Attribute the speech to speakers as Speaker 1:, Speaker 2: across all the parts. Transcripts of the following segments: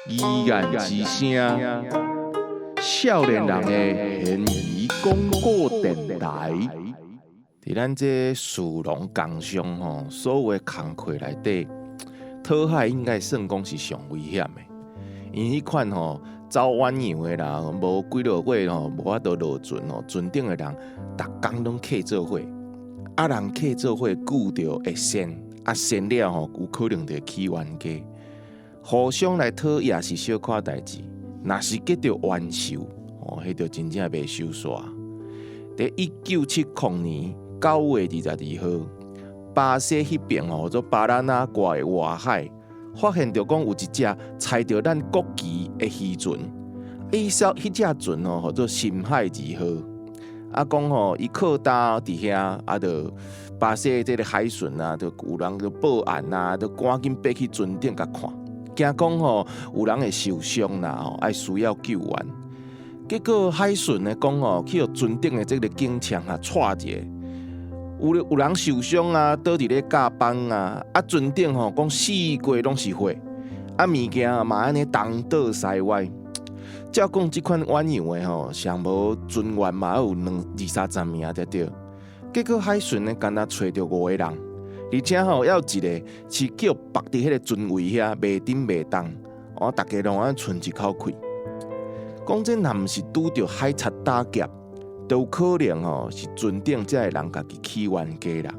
Speaker 1: 疑案之聲，少年人的懸疑廣播電台。佇咱這士農工商吼，所有的工課內底，討海應該算講是上危險的，因為彼款吼走遠洋的啦，無幾落月吼，無法度落船吼，船頂的人逐工攏客做伙，啊人客做伙久著會跣，啊跣了吼，有可能就會起冤家。互相來討也是小可代誌，若是結著冤仇，吼，彼就真正袂收煞。佇1970年9月22號，巴西彼爿吼，做巴拉那瓜的外海，發現著講有一隻插著咱國旗的漁船，彼艘彼隻船吼，號做深海二號。啊，講吼，伊靠礁佇遐，啊，就巴西這个海巡啊，就有人就報案啊，就趕緊爬去船頂共看。驚講吼有人會受傷啦，吼愛需要救援。結果海巡呢講吼，去予船頂的這个警槍啊，掣一下，有人受傷啊，倒佇咧甲板啊，啊船頂吼講四界攏是火，啊物件嘛按呢東倒西歪。照講這款遠洋的吼，上無船員嘛有兩二三十名才對。結果海巡呢，干焦揣著五個人。而且吼，猶有一个是叫縛佇彼个船尾遐，袂振袂動，哦，逐家攏按喘一口氣。講真，若毋是拄著海賊打劫，都有可能吼是船頂這个人家己起冤家啦。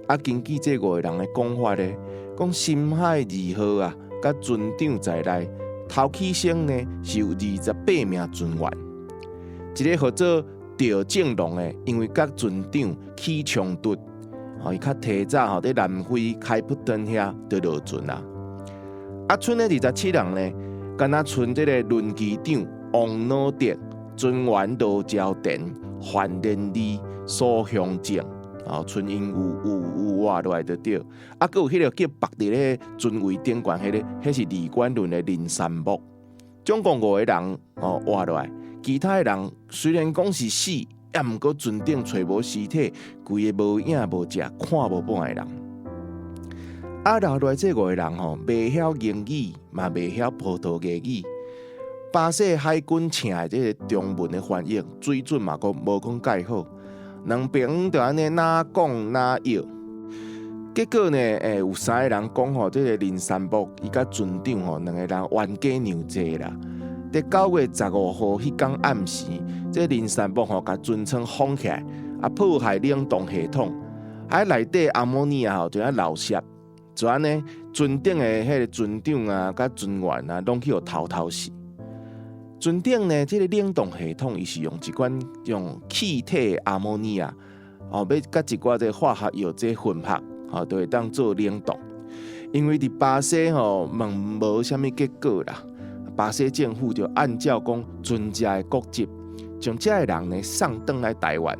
Speaker 1: 啊，根據這五个人的講法咧，講深海二號啊，佮船長在內，頭起先呢是有28名船員，一个號做趙正龍的，因為佮船長起衝突。哦，伊較提早吼，佇南非開普敦遐就落船啦。啊，賰的27人呢，敢若賰這个輪機長王老德、船員羅昭田、范連利、蘇雄正，哦，賰𪜶有活落來就對。啊，閣有彼个叫縛佇咧船位頂懸彼个，彼是二管輪的林山木。總共五个人哦活落來，其他的人雖然講是死，抑毋過船頂揣無屍體，規个無影無跡，看無半个人。啊，留落來這五个人吼，袂曉英語，嘛袂曉葡萄牙語。巴西海軍請的這个中文的翻譯水準嘛，閣無講蓋好。兩爿就按呢若講若拗。結果呢，有三個人講吼，這个林山木伊佮船長吼，兩个人冤家娘濟啦。佇9月15號彼工暗時，這林山木吼共船艙封起來，啊破壞冷凍系統，啊內底阿摩尼亞吼就按漏泄，就按呢船頂的彼个船長啊，佮船員啊，攏去予偷偷死。船頂呢，這个冷凍系統伊是用一款用氣體阿摩尼亞，哦，欲佮一寡這化學藥劑混合，吼，就會當做冷凍。因為佇巴西吼問無啥物結果啦。巴西政府就按照講船隻的國籍，將這个人呢送轉來台灣。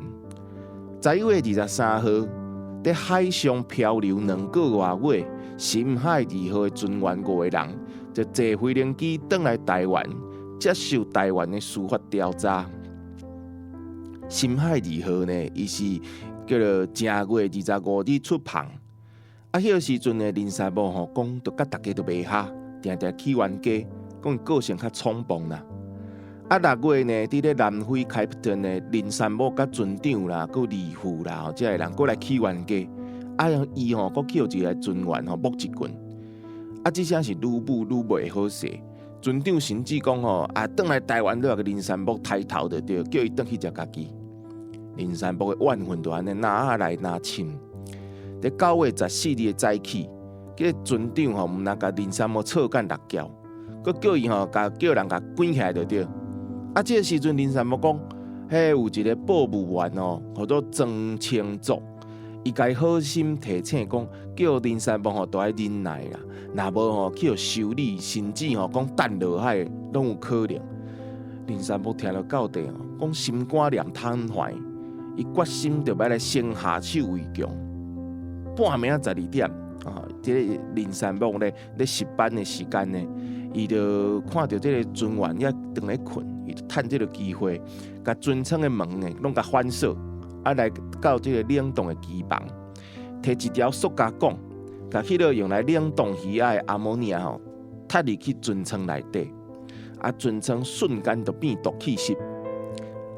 Speaker 1: 11月23號，佇海上漂流2個外月，深海二號的船員五個人就坐飛行機轉來台灣，接受台灣的司法調查。深海二號呢，伊是叫做正月25日出航。啊，彼个時陣呢，林山木吼講，就佮逐家都袂合，定定起冤家。講伊個性較衝動啦。啊，6月呢，佇咧南非開普敦的林山木佮船長啦，閣二副啦，吼，這个人閣來起冤家。啊，伊吼閣去予一个船員吼木一棍。啊，這聲是愈舞愈袂好勢。船長甚至講吼，啊，轉來台灣都予林山木刣頭就對，叫伊轉去食家己。林山木的怨恨就按呢若來若深。佇9月14日的早起，這个船長吼毋但共林山木錯幹六轎。閣叫伊吼，共叫人共關起來就對。啊，這个時陣林山木講，彼有一个報務員哦，號做莊清卓，伊共伊好心提醒講，叫林山木吼著愛忍耐啦，若無吼去予修理，甚至吼講擲落海攏有可能。林山木聽著到底吼，講心肝念坦懷，伊決心著欲來先下手為強。半暝12點啊，這个林山木咧咧值班的時間呢，伊就看著這个船員遐當咧睏，伊就趁這个機會，共船艙的門呢攏共反鎖，啊來到這个冷凍的機房，提一條塑膠管，共彼个用來冷凍魚仔的阿摩尼亞吼，踢入去船艙內底，啊，船艙瞬間就變毒氣室。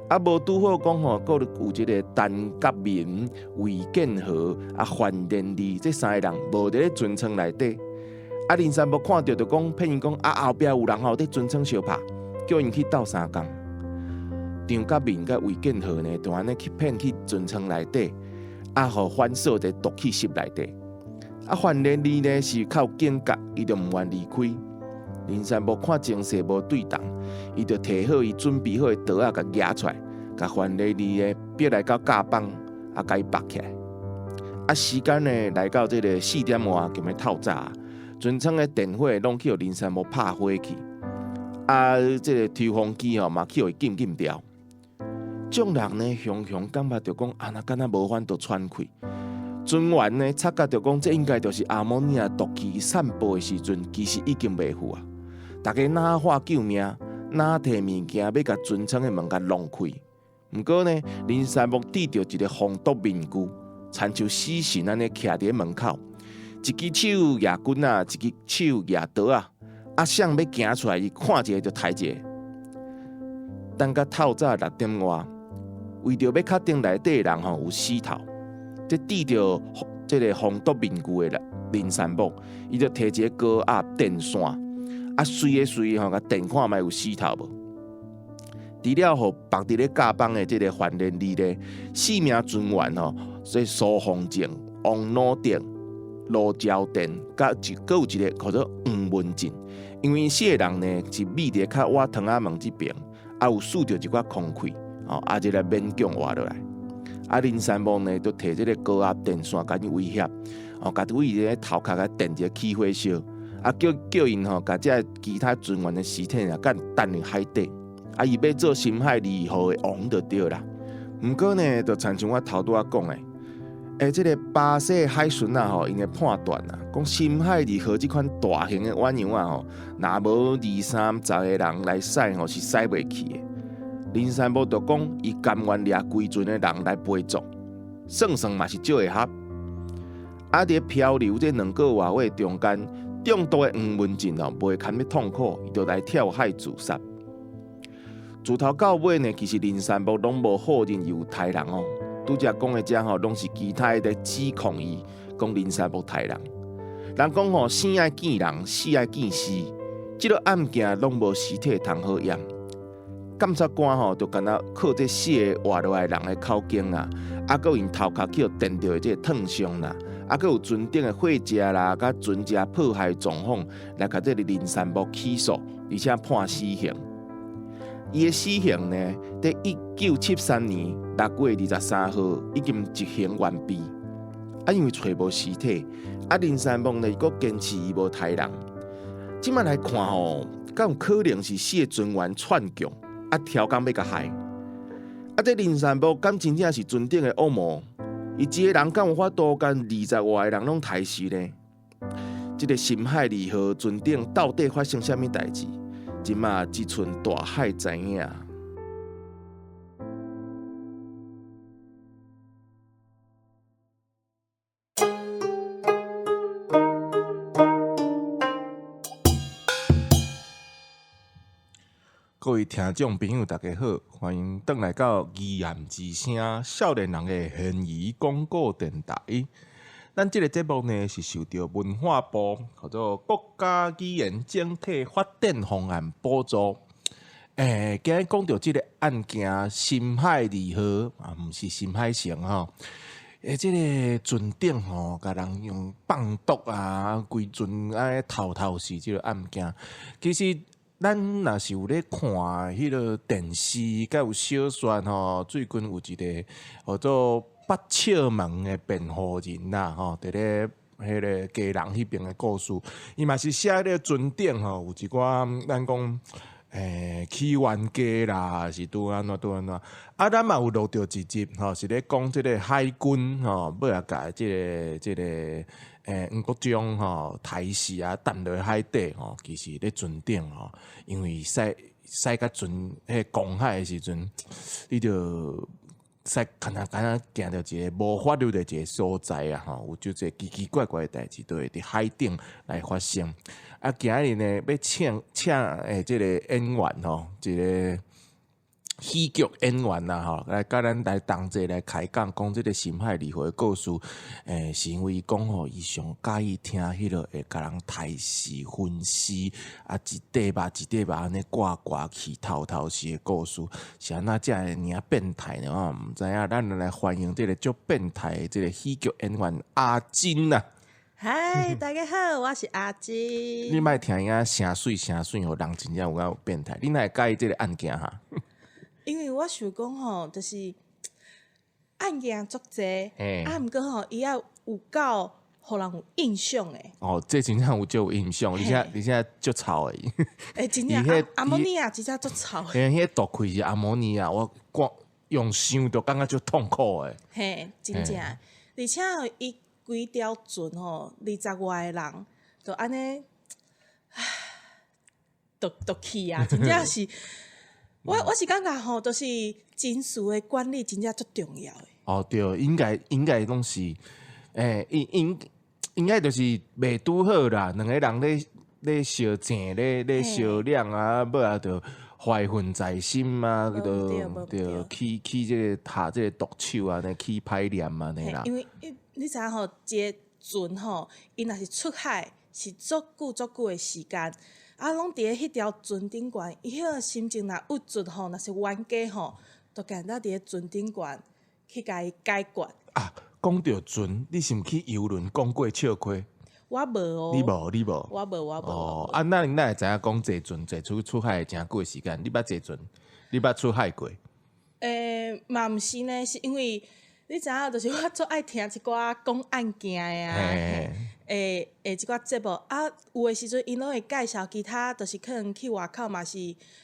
Speaker 1: 啊，無拄好講吼，閣有這个陳覺民、韋建和、啊范連利這三个人無佇咧船艙內底。啊，林山木看著就講騙𪜶講啊，後壁有人吼佇船艙相拍，叫𪜶去鬥相共。張覺民佮韋建和呢，就按呢去騙去船艙內底，啊，予反鎖佇毒氣室內底。啊，范連利呢是較有警覺，伊就毋願離開。林山木看情勢無對同，伊就提好伊準備好的刀仔，共舉出來，共范連利呢逼來到甲板，啊，共伊縛起來。啊，時間呢來到這个四點外，就欲透早，船艙的電火攏去予林山木拍火去，啊，這个抽風機吼嘛去予伊禁禁掉。眾人呢雄雄感覺著講，啊，若敢若無法度喘氣。船員呢察覺著講，這應該就是阿摩尼亞毒氣散布的時陣，其實已經袂赴啊。逐家若喊救命，若提物件欲共船艙的門共弄開。毋過呢，林山木戴著一个防毒面具，親像死神按呢徛佇咧門口，一支手舉棍仔，一支手舉刀仔，啊，誰欲行出來，伊看一个就刣一个。等到透早六點外，為著欲確定內底的人吼有死透，這戴著這个防毒面具的林山木，伊就提一个高壓電線。啊，隨的隨吼，共電看覓有死透無？除了予縛佇咧甲板的這个范連利咧，四名船員吼，這蘇鳳靜、王魯德、盧昭殿，佮一閣有一个叫做黃文進。因為四个人呢是覕佇咧較倚窗仔門這爿，啊有欶著一寡空氣，吼，啊，這來勉強活落來。啊，林山木呢，就提這个高壓電線共𪜶威脅，哦，共對咧頭殼共電一个起火燒。啊！叫叫𪜶吼，共這其他船員的屍體啊，共擲入海底。啊！伊欲做深海二號的王就對啦。毋過呢，就親像我頭拄仔講的，欸，這个巴西海巡啊吼，𪜶的判斷啊，講深海二號這款大型的遠洋仔吼，若無二三十个人來駛吼，是駛袂去的。林山木就講，伊甘願掠規船的人來陪葬，算算嘛是少會合。啊！佇漂流這兩個外月中間，中毒的黃文進哦，袂堪欲痛苦，伊就來跳海自殺。自頭到尾呢，其實林山木攏無否認有刣人哦。拄才講的這吼，攏是其他的指控伊，講林山木刣人。人講吼，生愛見人，死愛見屍，這个案件攏無屍體通好驗。檢察官吼，就敢若靠這四个活落來人的口供啦，啊，閣𪜶頭殼去予電著的這个燙傷啦。啊，閣有船頂的火食啦，佮船隻破壞狀況來共這个林山木起訴，而且判死刑。伊的死刑呢，佇1973年6月23號已經執行完畢。啊，因為揣無屍體，啊，林山木呢，伊閣堅持伊無刣人。這擺來看吼，敢有可能是四个船員串供，啊，超工欲共害。啊，這林山木敢真正是船頂的惡魔？伊一個人敢有法度共二十外个人攏刣死呢？這个深海二號船頂到底發生啥物代誌？這馬只賰大海知影。各位聽眾朋友，大家好，歡迎轉來到疑案之聲少年人的懸疑廣播電台。咱這个節目呢，是受著文化部叫做國家語言整體發展方案補助。欸，今日講著這个案件，深海二號啊，毋是深海城吼。欸，這个船頂吼，共人用放毒啊，規船按呢透透死這个案件，其實。咱若是有咧看彼个電視，佮有小說吼，最近有一个號做八尺門的辯護人啦，吼，佇咧彼个基隆彼爿的故事，伊嘛是寫咧船頂吼，有一寡咱講起冤家啦，是拄按怎拄按怎，啊，咱嘛有錄著一集吼，是咧講這个海軍吼，欲來共這个這个。欸，黃國章吼，刣死啊，擲落海底吼，其實咧船頂吼，因為駛駛甲船彼個公海的時陣，你著使敢若敢若行著一个無法律的一个所在啊！吼，有足濟奇奇怪怪的代誌都會佇海頂來發生。啊，今日呢，欲請請的這个演員吼，一个喜劇演員啦吼，來佮咱來同齊來開講，講這个深海裡湖的故事。是因為伊講吼，伊上佮意聽彼落會共人刣死、分屍，啊，一塊肉一塊肉按呢割割去偷偷食的故事，是按怎遮爾變態呢？我毋知影。咱來歡迎這个足變態的這个喜劇演員阿金啊！
Speaker 2: 嗨，大家好，我是阿金。
Speaker 1: 你莫聽伊仔聲媠聲媠，予人真正有夠變態。你哪會佮意這个案件哈？
Speaker 2: 因為我想講吼，就是案件足濟，啊，毋過吼，伊猶有夠予人有印象的。
Speaker 1: 哦，這真正有足有印象，而且足臭的。
Speaker 2: 欸，真正阿摩尼亞真正足臭的。
Speaker 1: 嘿，彼个毒氣是阿摩尼亞，我光用想就感覺足痛苦的。
Speaker 2: 嘿，真正，而且伊規條船吼，二十外个人，就按呢，唉，都去啊，真正是。我是感覺吼，就是情緒的管理真正足重要的。
Speaker 1: 哦，對，應該攏是，應該就是袂拄好啦，兩个人咧相爭，咧相兩啊，尾仔就懷恨在心啊，就就起這个下這个毒手啊，呢起歹念按呢啦。
Speaker 2: 因為你知影吼，一个船吼，伊若是出海是足久足久的時間。啊，攏佇咧彼條船頂懸，伊彼个心情若鬱卒吼，若是冤家吼，就簡單佇咧船頂懸去共伊解決。
Speaker 1: 啊，講著船，你是毋去遊輪講過笑虧？
Speaker 2: 我無哦。
Speaker 1: 你無，你無。
Speaker 2: 我無，我無。
Speaker 1: 哦，啊，那你哪會知影講坐船坐出海誠久的時間？你捌坐船？你捌出海過？
Speaker 2: 嘛毋是呢，是因為你知影，就是我足愛聽一寡講案件的啊，欸，一寡節目啊，有的時陣𪜶攏會介紹其他，就是可能去外口嘛是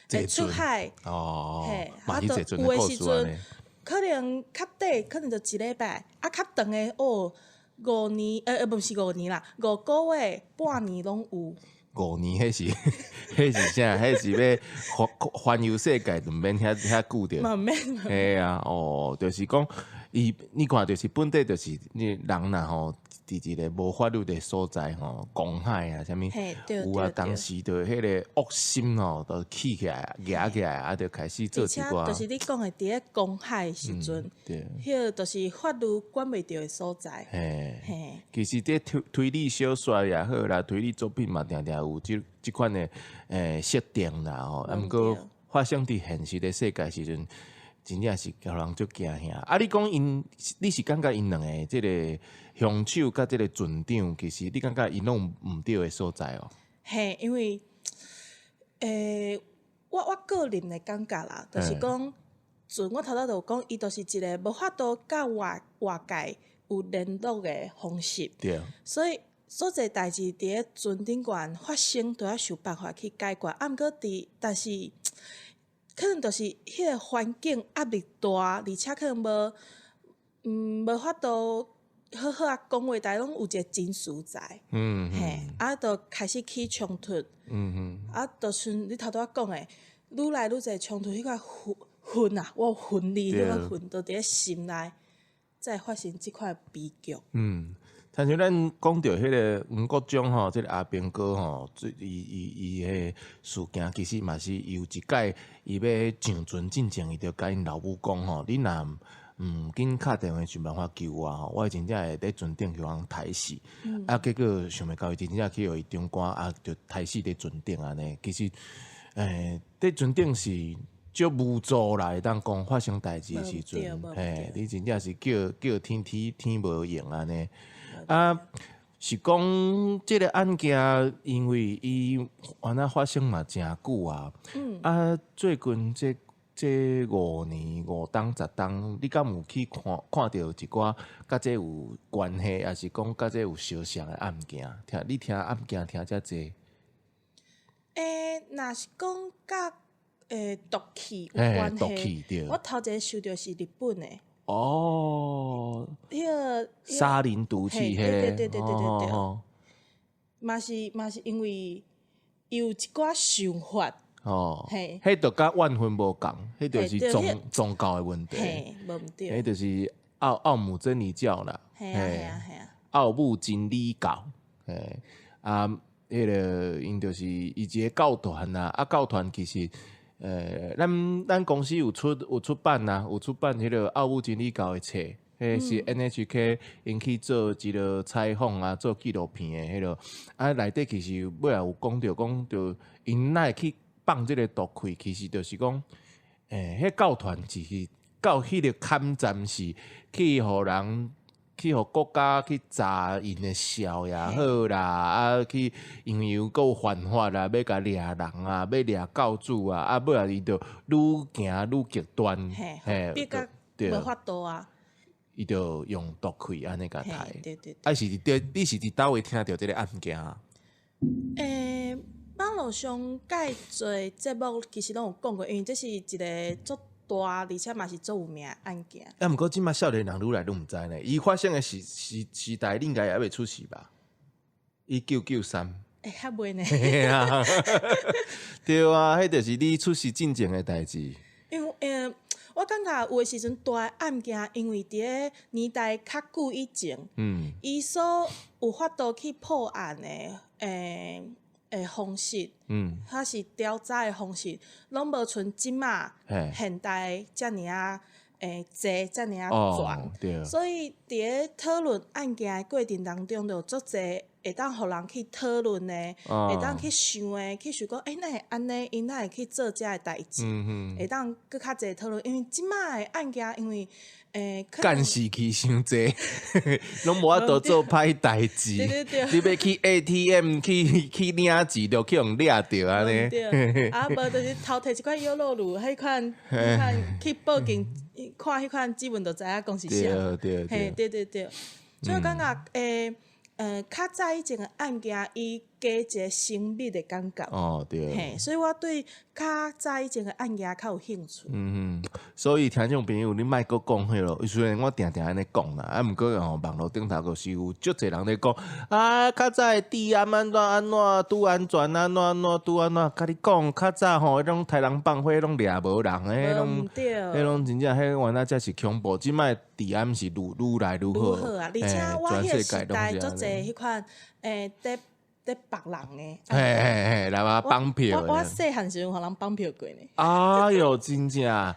Speaker 2: 會出海，
Speaker 1: 哦，
Speaker 2: 啊，就有的時陣可能較短，可能就一禮拜，啊，較長的哦，5年，毋是五年啦，5個月、半年攏有。
Speaker 1: 五年彼是啥？彼是欲環遊世界，就毋免遐久著。
Speaker 2: 嘛毋免。
Speaker 1: 嘿啊，哦，就是講，伊你看，就是本底就是你人若吼，佇一個無法律的所在吼，公海啊，啥物有啊，當時就彼个惡心吼，都起起來，夯起來，啊，就開始做一寡。
Speaker 2: 就是你講的佇咧公海的時陣，彼个就是法律管袂著的所在。
Speaker 1: 嘿，其實這推理小說也好啦，推理作品嘛，定定有這款的設定啦吼。啊，毋過發生佇現實的世界時陣，真正是予人足驚嚇。啊，你講𪜶，你是感覺𪜶兩个這个兇手佮這个船長，其實你感覺𪜶攏毋對的所在哦？
Speaker 2: 嘿，因為，我個人的感覺啦，就是講，船我頭拄就有講，伊就是一个無法度佮外界有聯絡的方式。所以，所濟代誌佇咧船頂懸發生，都要想辦法去解決。啊，毋過佇，但是，可能就是彼个環境壓力大，而且可能無法度好好仔講話，但攏有一个情緒在。嘿，啊，就開始起衝突。啊，就像你頭拄仔講的，愈來愈濟衝突，彼個恨恨啊，我有恨你，彼個恨，就佇咧心內，才會發生這款悲劇。
Speaker 1: 親像咱講著彼个黃國章吼，這个阿兵哥吼，伊彼个事件其實嘛是伊有一擺，伊欲上船進前，伊就共𪜶老母講吼，你若毋緊敲電話想辦法救我吼，我真正會佇船頂予人刣死。啊，結果想袂到伊真正去予伊長官啊，就刣死佇船頂按呢。其實，佇船頂是足無助啦，會當講發生代誌的時陣，嘿，你真正是叫天天天無應按呢。啊，是講這个案件，因為伊原來發生嘛誠久啊。啊，最近這5年5冬10冬，你敢有去看著一寡佮這有關係，抑是講佮這有相像的案件？聽你聽案件聽遮濟。
Speaker 2: 若是講佮毒氣有關係，我頭一个想著是日本的。
Speaker 1: 哦，
Speaker 2: 彼个
Speaker 1: 沙林毒氣，
Speaker 2: 對對對對對對對，嘛是因為伊有一寡想法，
Speaker 1: 哦，
Speaker 2: 嘿。
Speaker 1: 彼就佮怨恨無仝，彼就是宗
Speaker 2: 嘿對。
Speaker 1: 宗教的問題。
Speaker 2: 嘿，無毋對。
Speaker 1: 彼就是奧姆真理教啦。
Speaker 2: 嘿啊嘿啊嘿啊。
Speaker 1: 奧姆真理教，嘿，啊，彼个𪜶就是伊一個教團啦，啊，教團其實，咱公司有出版啊，有出版彼个奧姆真理教的冊，彼是 NHK 𪜶去做一个採訪啊，做紀錄片的彼个，啊，內底其實尾仔有講著講著，𪜶哪會去放這个毒氣，其實就是講，彼教團是到彼个坎站是去予人，去予國家去查𪜶的數也好啦，啊去因為有閣有犯法啦，欲共掠人啊，欲掠教主啊，啊尾仔伊就愈行愈極端，
Speaker 2: 嘿，變甲無法度啊，
Speaker 1: 伊就用毒氣按呢共刣。
Speaker 2: 對對對。
Speaker 1: 啊是佇你是佇佗位聽著這个案件？
Speaker 2: 網路上蓋濟節目其實攏有講過，因為這是一个足大，而且嘛是足有名的案件。
Speaker 1: 啊，毋過這馬少年人愈來愈毋知呢。伊發生的時代，你應該猶未出世吧？1993。
Speaker 2: 欸，還未呢。
Speaker 1: 啊，對啊，彼就是你出世進前的代誌。
Speaker 2: 因為，我感覺有的時陣大的案件，因為佇咧年代較久以前，伊所有法度去破案的，方式，抑是調查的方式，攏無像這馬現代遮爾仔濟，遮爾仔全。所以佇咧討論案件的過程當中，就有足濟會當予人去討論的，會當去想的，去想講，欸，哪會按呢？𪜶哪會去做這个代誌？會當閣較濟討論，因為這馬的案件，因為
Speaker 1: 監視器傷濟，攏無法度做歹代誌。
Speaker 2: 對對對。
Speaker 1: 你欲去 ATM 去領錢，就去予掠著按呢。
Speaker 2: 對。啊，無就是偷提一款優酪乳，彼款彼款去報警，看彼款指紋就知影講是啥。
Speaker 1: 對對。
Speaker 2: 嘿，對對對。所以我感覺，較早以前的案件，伊加一个神秘的感覺。
Speaker 1: 哦，對。
Speaker 2: 嘿，所以我對較早以前的案件較有興趣。
Speaker 1: 嗯哼，所以聽眾朋友，你莫閣講彼囉，雖然我定定按呢講啦，啊，毋過吼，網路頂頭閣是有足濟人咧講，啊，較早的治安按怎按怎拄安全，按怎按怎拄按怎，共你講，較早吼，彼種殺人放火攏掠無人，彼攏彼攏真正彼原來才是恐怖，這擺治安是愈來愈好。
Speaker 2: 愈好啊！而且我彼个時代足濟彼款佇縛人的。
Speaker 1: 嘿嘿嘿，來嘛綁票。
Speaker 2: 我細漢時陣予人綁票過呢。
Speaker 1: 哎喲，真正！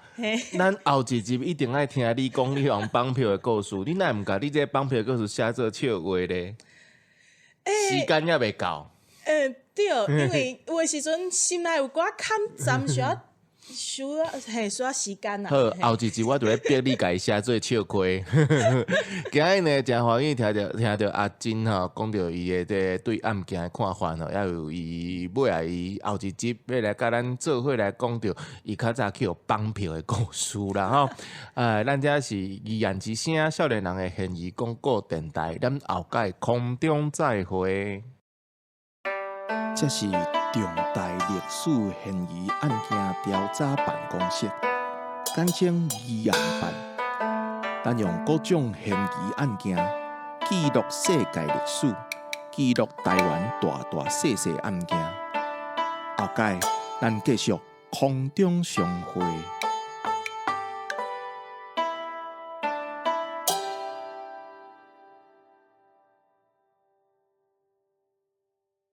Speaker 1: 咱後一集一定愛聽你講你予人綁票的故事。你哪會毋共你這个綁票的故事寫做笑話咧？時間猶未到。
Speaker 2: 對，因為有的時陣心內有寡坎站需要。需要嘿，需要時間啦。
Speaker 1: 好，後一集我就咧逼你共伊寫做笑話。今日呢，誠歡喜聽著阿珍吼講著伊的這个對案件的看法吼，猶有伊尾仔伊後一集欲來共咱做伙來講著伊較早去予綁票的故事啦吼。咱這是疑案之聲，少年人的懸疑廣播電台，咱後擺空中再會。
Speaker 3: 這是重大歷史懸疑案件調查辦公室，簡稱疑案辦。咱用各種懸疑案件記錄世界歷史，記錄台灣大大細細案件。後擺咱繼續空中相會。